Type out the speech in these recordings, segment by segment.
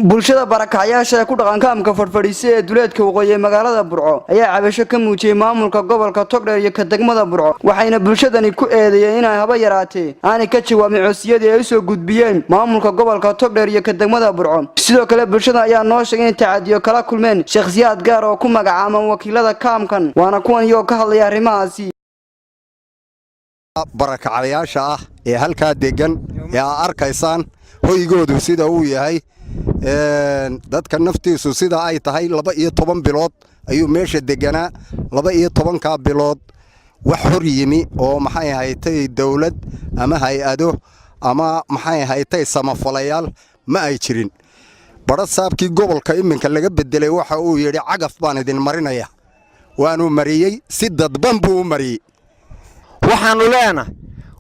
Bulshada barakacyaasha ee ku dhaqan kaamka Fadhfadhiise ee duleedka waqooyi ee magaalada Burco ayaa cabasho ka muujiyey maamulka gobolka Togdheer iyo ka degmada Burco, waxayna bulshadani ku eedeeyeen inay haba yaraatee aanay ka jawaabin codsiyadii ay usoo gudbiyeen maamulka gobolka Togdheer iyo ka degmada Burco. Sidoo kale, bulshada ayaa noo sheegay in tacadiyo kala kulmeen shakhsiyaad gaar oo ku magacaaban wakiilada kaamkan. Waana kuwan iyagoo ka hadlaya arrimahaasi. Barakaclayaasha ah ee halkaa deggan ee aa arkaysaan hoygoodu sida uu yahay, dadka naftiisu sida ay tahay, 12 bilood ayuu meesha degganaa. 12-kaa bilood wax hor yimi oo, maxay ahaytay, dawlad ama hay-ado ama, maxay ahaytay, samafalayaal ma ay jirin. Badhasaabkii gobolka iminka laga beddelay waxa uu yidhi, "Cagaf baan idin marinaya." Waanuu mariyey, si dadban buu u mariyey. Waxaannu leenahay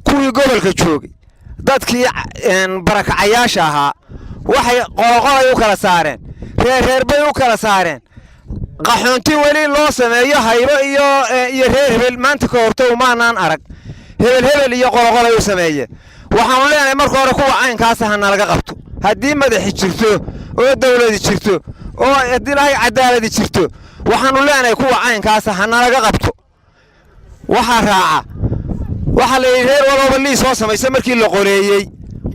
kuwii gobolka joogay dadkii barakacayaasha ahaa waxay qoloqolay u kala saareen, reerreer bay u kala saareen. Qaxoonti weli loo sameeyo haybo iyo reer hebel maanta ka hortow maanaan arag. Hebel hebel iyo qoloqolay u sameeyeen. Waxaannu leenahay, marka hore kuwa caynkaasa ha nalaga qabto. Haddii madaxi jirto oo dawladi jirto oo haddii lahay cadaaladi jirto, waxaannu leenahay kuwa caynkaasa ha nalaga qabto. Waxaa raaca, waxaa la yidhi reer walooba lii soo samaysta. Markii la qoleeyey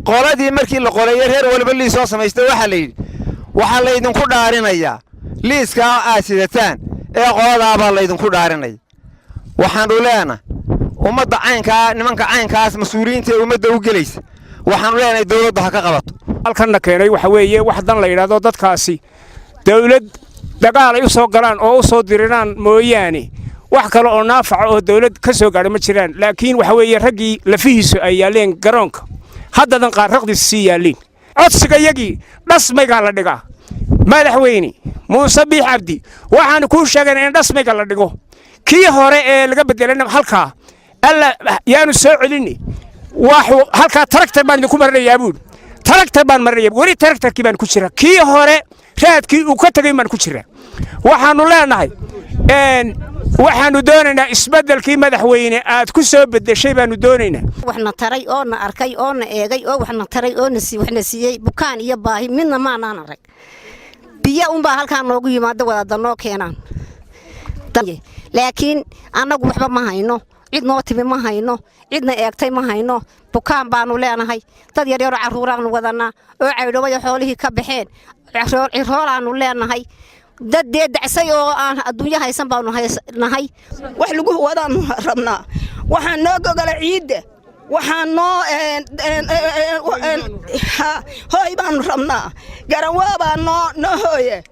qoladii, markii la qoleeyey reer waliba lii soo samaystay, waxaa la yidhi, waxaa laydinku dhaarinayaa liiskaa aad sidataan ee qoladaabaa laydinku dhaarinaya. Waxaannu leenahay ummadda caynkaa, nimanka caynkaas mas-uuliyiinta ee ummadda u gelaysa, waxaannu leenahay dawladdu ha ka qabato. Halkanna keenay waxa weeye wax dan la yidhaahdo dadkaasi dawlad dagaal ay u soo galaan oo u soo diriraan mooyaane, wax kale oo naafaca oo dawlad ka soo gaadha ma jiraan. Laakiin waxa weeye raggii lafihiisu ay yaalleen garoonka, haddadan qaar raqdiisu sii yaalliin. Codsiga yagii dhasmaygaa la dhigaa. Madaxweyne Muuse Biix Cabdi, waxaanu kuu sheegayna in dhasmayga la dhigo. Kii hore ee laga bedelana halkaa alla yaanu soo celinni. Waxuu halkaa taragtar baan idinku marinayaa buuri, taragtar baan marinaya. Weli taragtarkii baan ku jira, kii hore raadkii uu ka tegay baan ku jira. Waxaanu leenahay, waxaanu doonaynaa isbeddelkii, madaxweyne, aad ku soo beddeshay baanu doonaynaa. Waxna taray oo na arkay oo na eegay oo waxna taray oo waxna siiyey bukaan iyo baahi midna maanaan arag. Biyo unbaa halkaa noogu yimaado, wadaadda noo keenaan, laakiin annagu waxba ma hayno. Cid noo timi ma hayno, cidna eegtay ma hayno. Bukaan baanu leenahay, dad yaryaroo carruuraannu wadanaa oo caydhoobaya, xoolihii ka baxeen, ciroolaannu leenahay, dad dee dacsay oo aan adduunyo haysan baanu nahay. Wax lagu wadaannu rabnaa. Waxaa noo gogola ciidda, waxaa noo hooy baanu rabnaa. Garanwaabaa noo hooye,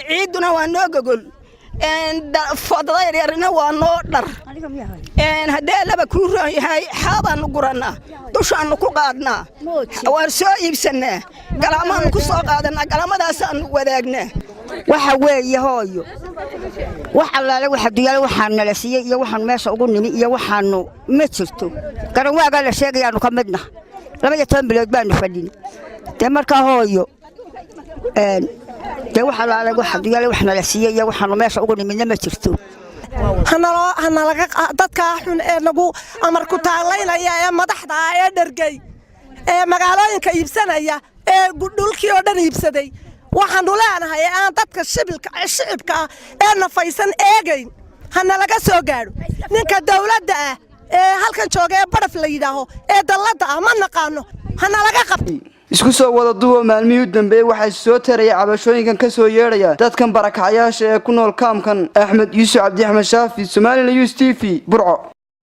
ciidduna waa noo gogol, fodada yaryarina waa noo dhar. Haddee laba kuu roon yahay, xaabaannu gurannaa, dushaannu ku qaadnaa, waan soo iibsannaa, galaamaannu ku soo qaadannaa, galaamadaasaannu wadaagnaa. Waxa weeye hooyo, wax allaale waxa duyaale waxaan nala siiyey iyo waxaanu meesha ugu nimi iyo waxaannu ma jirto. Garanwaagaa la sheegayaannu ka midna. 12 bilood baannu fadhin. Dee markaa hooyo, dee wax allaale waxa duyaale wax nala siiyey iyo waxaannu meesha ugu nimidna ma jirto. Hanalaga dadkaa xun ee nagu amar ku taalaynaya ee madaxda ah ee dhergey ee magaalooyinka iibsanaya ee dhulkii oo dhan iibsaday, waxaannu leenahay ee aan dadka shicibka ah ee nafaysan eegayn, hana laga soo gaadho. Ninka dawladda ah ee halkan jooga ee Baraf la yidhaaho ee dalladda ah ma naqaano, hana laga qabto. Isku soo wada duwo, maalmihii u dambeeyey waxaa soo taraya cabashooyinkan ka soo yeedhaya dadkan barakacyaasha ee ku nool kaamkan. Axmed Yuusuf Cabdi, Axmed Shaafi, Somaliland News TV, Burco.